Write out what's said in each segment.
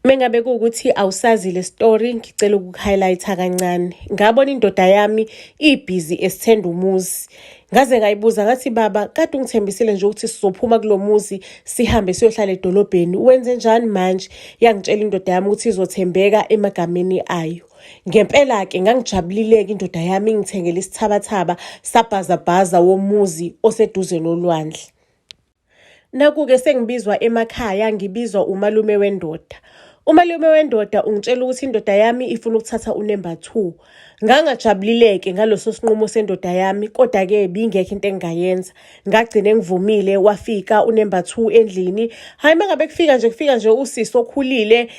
Mengabe kuwukuthi awusazi le story, ngicela ukuku-highlight-a kancane. Ngabona indoda yami ibhizi esithenda umuzi. Ngaze ngayibuza ngathi, baba, kade ungithembisile nje ukuthi sizophuma kulo muzi sihambe siyohlala edolobheni. Wenze njani manje? Yangitshela indoda yami ukuthi izothembeka emagameni ayo. Ngempela-ke ngangijabulile-ke, indoda yami ingithengele isithabathaba sabhazabhaza womuzi oseduze nolwandle. Naku-ke sengibizwa emakhaya, ngibizwa umalume wendoda. Umalume wendoda ungitshela ukuthi indoda yami ifuna ukuthatha unumber 2. Ngangajabulile-ke ngaloso sinqumo sendoda yami, kodwa-ke bingekho into engingayenza. Ngagcine ngivumile, wafika unumber 2 endlini. Hhayi, uma ngabe kufika nje, kufika nje usisi okhulile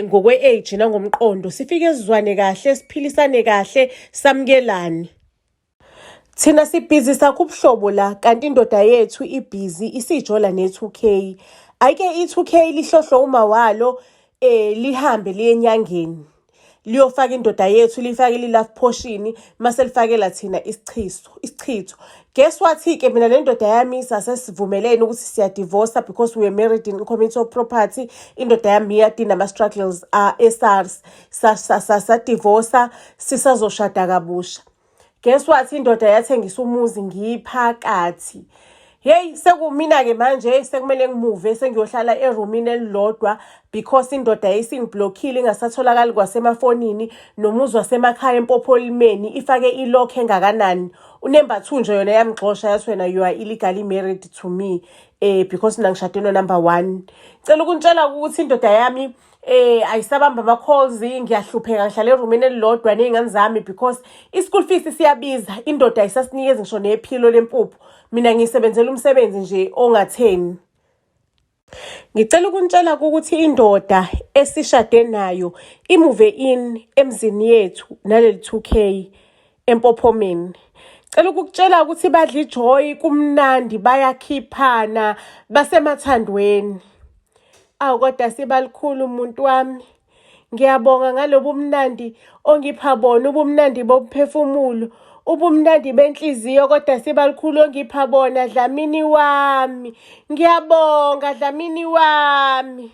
ngokwe-age nangomqondo. Sifike sizwane kahle, siphilisane kahle, samukelane. Thina sibhizi sakho ubuhlobo la, kanti indoda yethu ibhizi isijola ne-2K. Ayike i-2K lihlohlo uma walo, lihambe liye enyangeni. Liyofaka indoda yethu, lifake i-love potion, mase lifakela thina isichiso, isichitho. Guess what-ke, mina le ndoda yami sasesivumelene ukuthi siyadivosa because we were married in community of property. Indoda yami iyade inama-struggles e-SARS. Sadivosa, sisazoshada kabusha. Guess what, indoda yathengisa umuzi ngiphakathi. Hey, sekumina-ke manje sekumele ngimuve, sengiyohlala erumini elilodwa because indoda yayisingiblockile, ingasatholakali kwasemafonini, nomuzi wasemakhaya eMpopolimeni ifake i-lock engakanani. Unumber 2 nje yona yamgxosha, yathi, "Wena, you are illegally married to me because mina ngishade no number 1." Cela ukuntshela ukuthi indoda yami ayisabamba ama-calls, ngiyahlupheka, ngihlala erumini elilodwa ney'ngane zami because i-school fees siyabiza, indoda ayisasinikezi ngisho nephilo lempuphu. Mina ngisebenzela umsebenzi nje ongatheni. Ngicela ukunitshela ukuthi indoda esishade nayo imuve in emzini yethu naleli 2K eMpophomeni. Cela ukukutshela ukuthi badla ijoy, kumnandi, bayakhiphana, basemathandweni. Awu kodwa sibalikhulu, umuntu wami. Ngiyabonga ngalobu mnandi ongipha bona, ubumnandi bomphefumulo, ubumnandi benhliziyo, kodwa sibalikhulu ongipha bona, Dlamini wami. Ngiyabonga, Dlamini wami.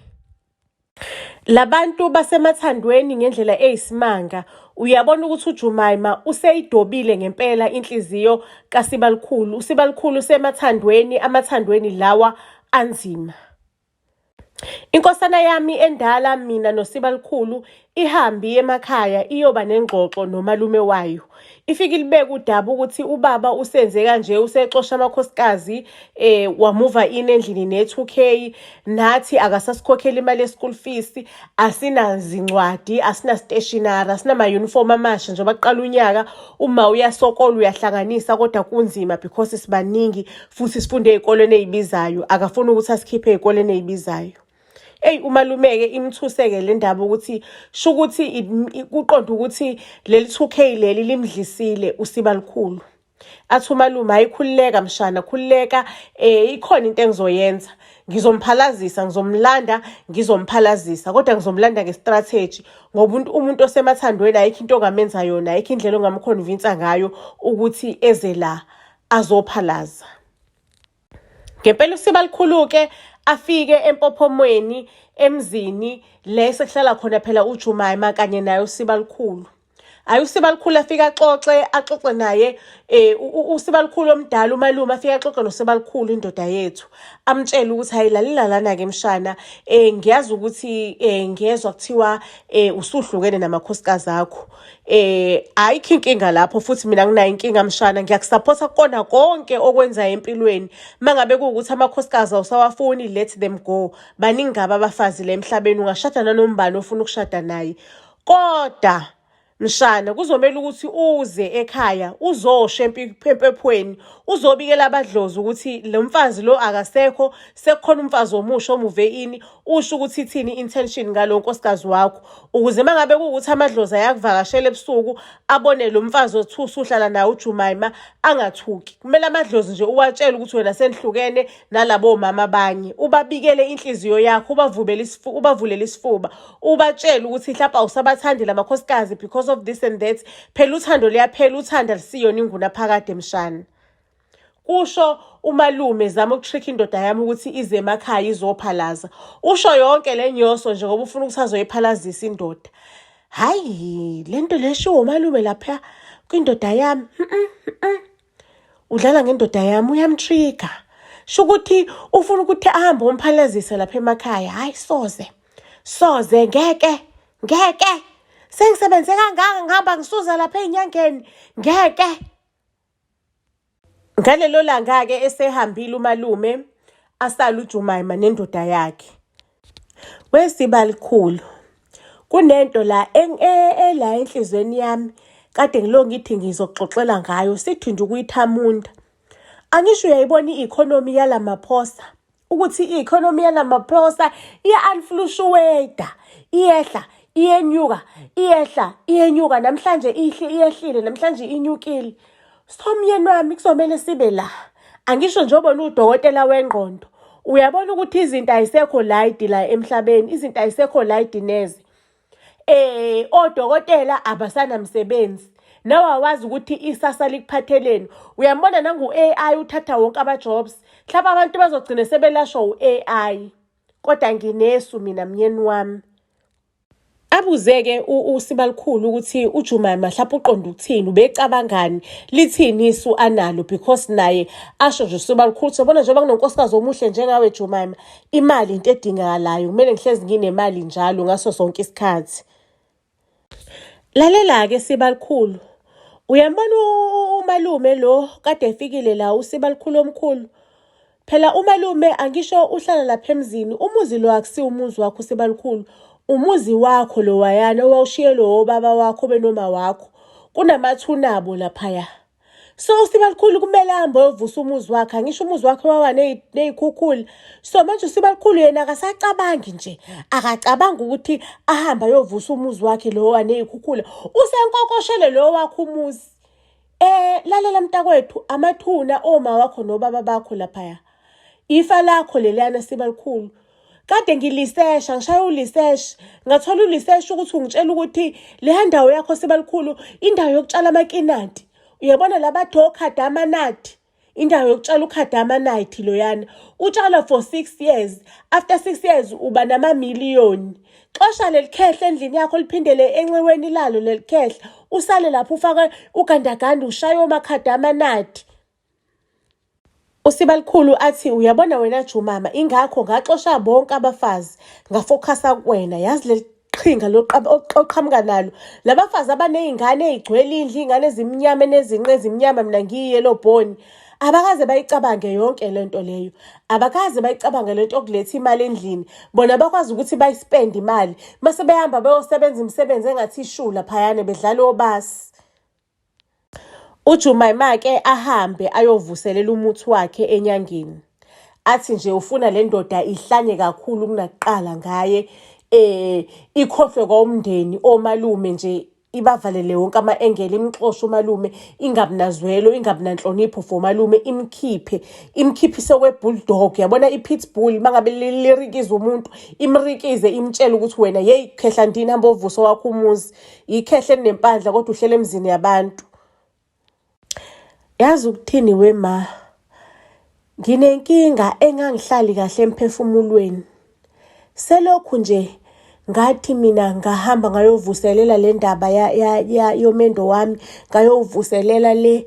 Labantu basemathandweni ngendlela eyisimanga. Uyabona ukuthi uJumaima useyidobile ngempela inhliziyo kaSibalikhulu. USibalikhulu usemathandweni, amathandweni lawa anzima. Inkosana yami endala, mina noSibalikhulu, ihambi emakhaya iyoba nengxoxo nomalume wayo. Ifike ilibeke udaba ukuthi ubaba usenze kanje, usexosha amakhosikazi, wamuva in endlini ne-2K, nathi akasasikhokheli imali ye-school fees, asinazincwadi, asina stationery, asinama-uniform amasha njengoba kuqala unyaka. Uma uyasokola uyahlanganisa, kodwa kunzima because sibaningi futhi sifunde ey'kolweni ey'bizayo, akafuni ukuthi asikhiphe ey'kolweni ey'bizayo. Eyi, umalume-ke imthuse-ke le ndaba ukuthi sho ukuthi kuqonda ukuthi leli 2K leli limdlisile uSibalikhulu. Athi umalume, "Hhayi, khululeka mshana, khululeka, ikhona into engizoyenza. Ngizomphalazisa, ngizomlanda, ngizomphalazisa, kodwa ngizomlanda nge-strategy ngoba umuntu osemathandweni ayikho into ongamenza yona, ayikho indlela ongamconvince ngayo ukuthi eze la azophalaza." Ngempela uSibalikhulu-ke afike eMpophomeni, emzini le sekuhlala khona phela uJumaima kanye naye uSibalikhulu. Hhayi, uSibalikhulu afike axoxe, axoxe naye, uSibalikhulu omdala, umalume, afike axoxe noSibalikhulu indoda yethu. Amtshele ukuthi, "Hhayi, lalela lana-ke mshana, ngiyazi ukuthi ngiyezwa kuthiwa usuhlukene namakhosikazi akho. Ayikho inkinga lapho, futhi mina nginayo inkinga mshana, ngiyakusaphotha kukona konke okwenzayo empilweni. Uma ngabe kuwukuthi amakhosikazi awusawafuni, let them go. Baningi kabi abafazi la emhlabeni, ungashada nanoma ubani ofuna ukushada naye. Kodwa mshana, kuzomele ukuthi uze ekhaya uzosho empephweni, uzobikela abadlozi ukuthi lo mfazi lo akasekho, sekukhona umfazi omusha omuve ini, usho ukuthi ithini i-intention ngalo nkosikazi wakho, ukuze uma ngabe kuwukuthi amadlozi ayakuvakashela ebusuku abone lo mfazi othi usuhlala naye uJumaima, angathuki. Kumele amadlozi nje uwatshele ukuthi wena senihlukene nalabo mama abanye, ubabikele inhliziyo yakho, ubavulele isifuba, ubatshele ukuthi mhlawumbe awusabathandi lamakhosikazi because of this and that. Phela uthando liyaphela, uthando alisiyona ingunaphakade mshana." Kusho umalume zama ukutrick indoda yami ukuthi ize emakhaya izophalaza. Usho yonke le nyoso nje ngoba ufuna ukuthi azoyiphalazisa indoda. Hayi, le nto leshiwo umalume lapha kwindoda yami. Udlala ngendoda yami uyamtrigger. Sho ukuthi ufuna ukuthi ahambe umphalazise lapha emakhaya. Hayi soze. Soze ngeke. Ngeke. Sengisebenze kangaka ngihamba ngisuza lapha ey'nyangeni. Ngeke. Ngalelo langa-ke esehambile umalume asale uJumaima nendoda yakhe. Wesibalikhulu, kunento la ela enhlizweni yami kade ngilo ngithi ngizoxoxela ngayo sithi nje ukuyithamunda. Angisho uyayibona i-economy yalamaphosa ukuthi i-economy yalamaphosa iya-unfluctuate iyehla iyenyuka iyehla iyenyuka namhlanje ihle iyehlile namhlanje inyukile. So myeni wami kuzomele sibe la. Angisho njengoba udokotela wengqondo uyabona ukuthi izinto ayisekho layidi la emhlabeni, izinto ayisekho layidi neze. Odokotela abasanamsebenzi. Nawe awazi ukuthi isasa likuphatheleni. Uyambona nangu-AI uthatha wonke ama-jobs. Mhlawumbe abantu bazogcina sebelashwa u-AI. Kodwa nginesu mina myeni wami. Abuze-ke uSibalikhulu ukuthi uJumaima mhlawumbe uqonde ukuthini, ubecabangani, lithini isu analo because naye asho nje uSibalikhulu ukuthi yabona njengoba kunonkosikazi omuhle njengawe Jumaima, imali into edingakalayo, kumele ngihlezi nginemali njalo ngaso sonke isikhathi. Lalela-ke Sibalikhulu, uyambona umalume lo kade efikile la uSibalikhulu omkhulu. Phela umalume angisho uhlala lapha emzini, umuzi lo akusiwo umuzi wakho Sibalikhulu. Umuzi wakho lowayana owawushiyelwe obaba wakho benoma wakho. Kunamathuna abo laphaya. So uSibalikhulu kumele ahambe ayovusa umuzi wakhe, angisho umuzi wakhe wawa ney'khukhula. So manje uSibalikhulu yena akasacabangi nje, akacabangi ukuthi ahambe ayovusa umuzi wakhe lo owa ney'khukhula. Usenkokoshele lo wakhe umuzi. Lalela mntakwethu, amathuna oma wakho nobaba bakho laphaya. Ifa lakho leliyana Sibalikhulu. Kade ngilisesha, ngishaye ulisesha. Ngathola ulisesha ukuthi ungitshela ukuthi leya ndawo yakho Sibalikhulu indawo yokutshala amakinati. Uyabona labathi okhadamanati. Indawo yokutshala ukhadamanati loyana. Utshala for 6 years. After 6 years uba namamiliyoni. Xosha leli khehla endlini yakho liphindele enxiweni lalo leli khehla. Usale lapho ufake ugandaganda ushaye omakhadamanati. USibalikhulu athi uyabona wena Jumama ingakho ngaxosha bonke abafazi ngafokhasa kuwena yazi leli qhinga oqhamuka nalo labafazi abaney'ngane ey'gcwele indlu iy'ngane ezimnyama enezinqe ezimnyama mina ngiyi-yellow bone abakaze bayicabange yonke le nto leyo abakaze bayicabange le nto yokuletha imali endlini bona bakwazi ukuthi bayispende imali mase behamba beyosebenza imisebenzi engathi ishu laphayana bedlala obasi. UJumaima-ke ahambe ayovuselela umuthi wakhe enyangeni. Athi nje ufuna le ndoda ihlanye kakhulu kunakuqala ngaye ikhohlwe kwawumndeni omalume nje ibavalele wonke ama-engele imxoshe umalume ingabi nazwelo ingabi nanhlonipho for umalume imkhiphe imkhiphise kwe-bulldog yabona i-pitbull mangabe lirikiza umuntu imrikize imtshele ukuthi wena yeyi khehla ndini hamba ovusa wakho umuzi Ikhehla elinempandla kodwa uhlele emzini yabantu. Yazi ukuthini we ma? Nginenkinga engangihlali kahle emphefumulweni. Selokhu nje ngathi mina ngahamba ngayovuselela le ndaba yomendo wami, ngayovuselela le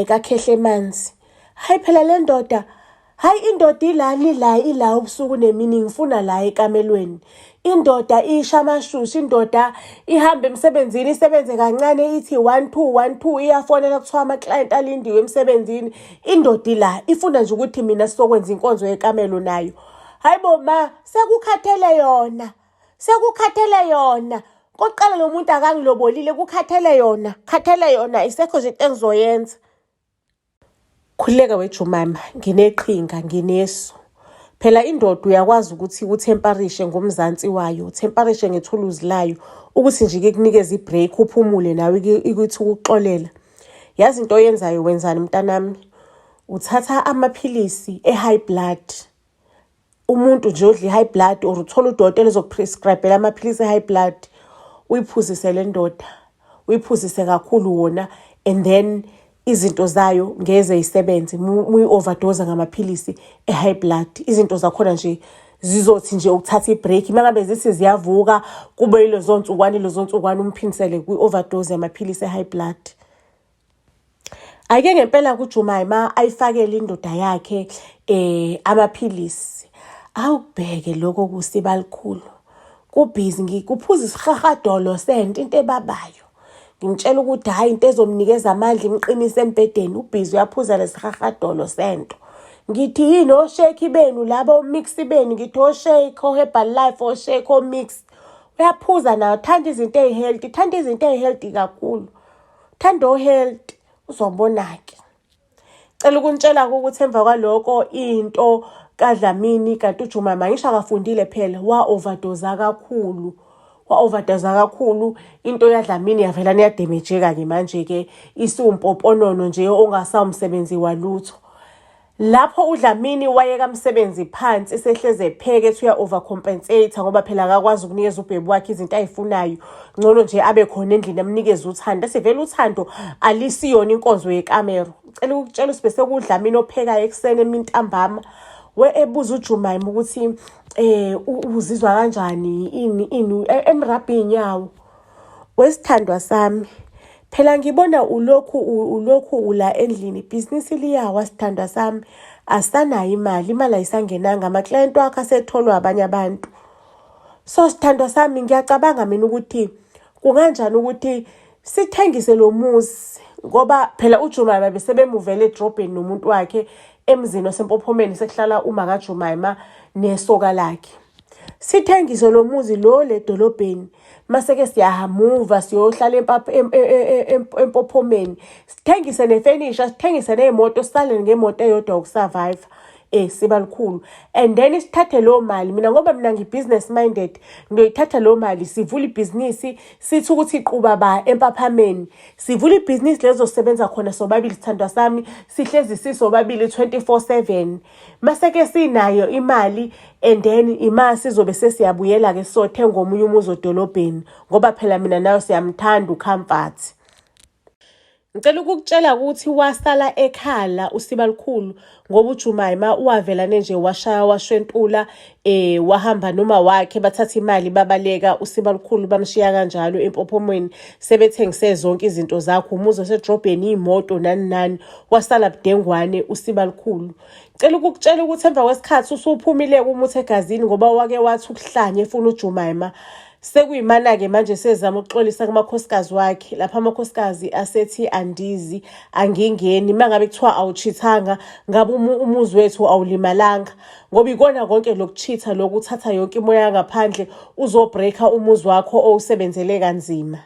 kaKhehlemanzi. Hayi phela le ndoda Hayi indoda ilana ila ila ubusuku nemini ngifuna la ekamelweni. Indoda isha amashushu, indoda ihamba emsebenzini isebenze kancane ithi 1 2 1 2 iyafonela kuthiwa ama-client alindiwe emsebenzini. Indoda ila ifuna nje ukuthi mina sizokwenza inkonzo yekamelo nayo. Hayi bo ma, sekukhathele yona. Sekukhathele yona. Kokuqala lo muntu akangilobolile kukhathele yona. Khathele yona isekho nje into engizoyenza. Khululeka wejumama, ngineqhinga, nginesu. Phela indoda uyakwazi ukuthi uthemparishe ngomzansi wayo, uthemparishe ngethuluzi layo, ukuthi nje ikunikeze i-break uphumule nawe ikuthi ukuxolela. Yazi into oyenzayo wenzani mntanami? Uthatha amaphilisi e-high blood. Umuntu nje odla i-high blood or uthole udokotela ozokuprescribela amaphilisi e-high blood, uyiphuzise le ndoda, uyiphuzise kakhulu wona and then Izinto zayo ngeze isebenze muyi-overdose ngamaphilisi e-high blood. Izinto zakhona nje zizothi nje ukuthatha i-break, uma ngabe zithi ziyavuka kube yilezo nsukwana ilezo nsukwana umphindisele kwi-overdose yamaphilisi e-high blood. Ake ngempela kuJumaima ayifakele indoda yakhe amaphilisi. Awubheke lokho kuSibalikhulu. Kubhizi ngikuphuza isihahadolo sento into ebabayo. Ngimtshela ukuthi hhayi into ezomnikeza amandla imqinise embhedeni ubhizi uyaphuza lesihahadolo sento. Ngithi yini oshekhi benu laba omix benu ngithi oshake o-Herbalife oshake omix. Uyaphuza nayo thanda izinto ey'healthy thanda izinto ey'healthy kakhulu. Thanda o-healthy uzobona-ke. Cela ukunitshela-ke ukuthi emva kwaloko into kaDlamini kanti uJumama ngisho akafundile phela wa-overdose kakhulu wa-overdose kakhulu into yaDlamini yavelane yademejeka-ke manje-ke isiwumpoponono nje ongasawumsebenzi walutho. Lapho uDlamini wayeka msebenzi phansi sehleze epheke ethi uya-overcompensate ngoba phela akakwazi ukunikeza ubhebi wakhe izinto ayifunayo. Ngcono nje abe khona endlini amnikeze uthando. Esivele uthando alisiyona inkonzo yekamero. Ngicela ukukutshela ukuthi bese kuDlamini ophekayo ekuseni emini ntambama. We ebuza uJumaima ukuthi uzizwa kanjani ini ini emrabha iy'nyawo. Wesithandwa sami, phela ngibona ulokhu ulokhu ula endlini, ibhizinisi liyawa sithandwa sami. Asanayo imali, imali ayisangenanga, amaklayenti wakho asetholwa abanye abantu. So sithandwa sami, ngiyacabanga mina ukuthi kunganjani ukuthi sithengise lo muzi ngoba phela uJumaima besebemuvele edrobheni nomuntu wakhe emzini waseMpophomeni sekuhlala uma kaJumaima nesoka lakhe. Sithengise lo muzi lo le dolobheni mase-ke siyahamuva siyohlala empophomeni sithengise nefenisha sithengise ney'moto sisale ngemoto eyodwa yokusurvive siba likhulu and then sithathe leyo mali mina ngoba mina ngi-business minded ngiyoyithatha leyo mali sivule ibhizinisi sithi ukuthi quba ba empaphameni sivule ibhizinisi lezosebenza khona sobabili sithandwa sami sihlezi sisobabili 24/7 mase-ke sinayo imali and then ima sizobe sesiyabuyela-ke sothenga omunye umuzi odolobheni ngoba phela mina nayo siyamthanda uComfort. Ngicela ukukutshela ukuthi wasala ekhala uSibalikhulu ngoba uJumaima wavelane nje washaya washwentula wahamba noma wakhe bathatha imali babaleka uSibalikhulu bamshiya kanjalo empophomweni sebethengise zonke izinto zakho umuzi wasedrobheni iy'moto nani nani wasala budengwane uSibalikhulu. Cela ukukutshela ukuthi emva kwesikhathi usuphumile umuthi egazini ngoba wake wathi ukuhlanya efuna uJumaima. Sekuyimana-ke manje sezama ukuxolisa kumakhosikazi wakhe lapha amakhosikazi asethi andizi angingeni uma ngabe kuthiwa awuchithanga ngabe umuzi wethu awulimalanga ngoba ikona konke lokuchitha lokhu uthatha yonke imoya yangaphandle uzobreaka umuzi wakho owusebenzele kanzima.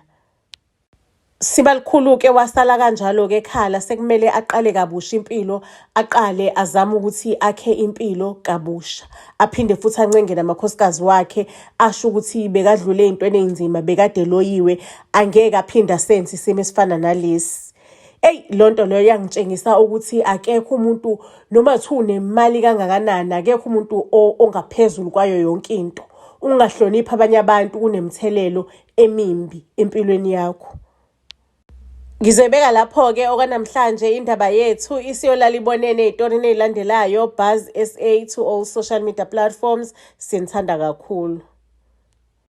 Sibalikhulu-ke wasala kanjalo-ke ekhala sekumele aqale kabusha impilo aqale azame ukuthi akhe impilo kabusha aphinde futhi ancenge namakhosikazi wakhe asho ukuthi bekadlule ey'ntweni ey'nzima bekade loyiwe angeke aphinde asenze isimo esifana nalesi. Eyi loo nto leyo yangitshengisa ukuthi akekho umuntu noma kuthiwa unemali kangakanani akekho umuntu ongaphezulu kwayo yonke into. Ukungahloniphi abanye abantu kunemthelelo emimbi empilweni yakho. Ngizoyibeka lapho-ke okwanamhlanje indaba yethu isiyolala ibonene ey'torini ey'landelayo. Buzz SA to all social media platforms. Sinithanda kakhulu.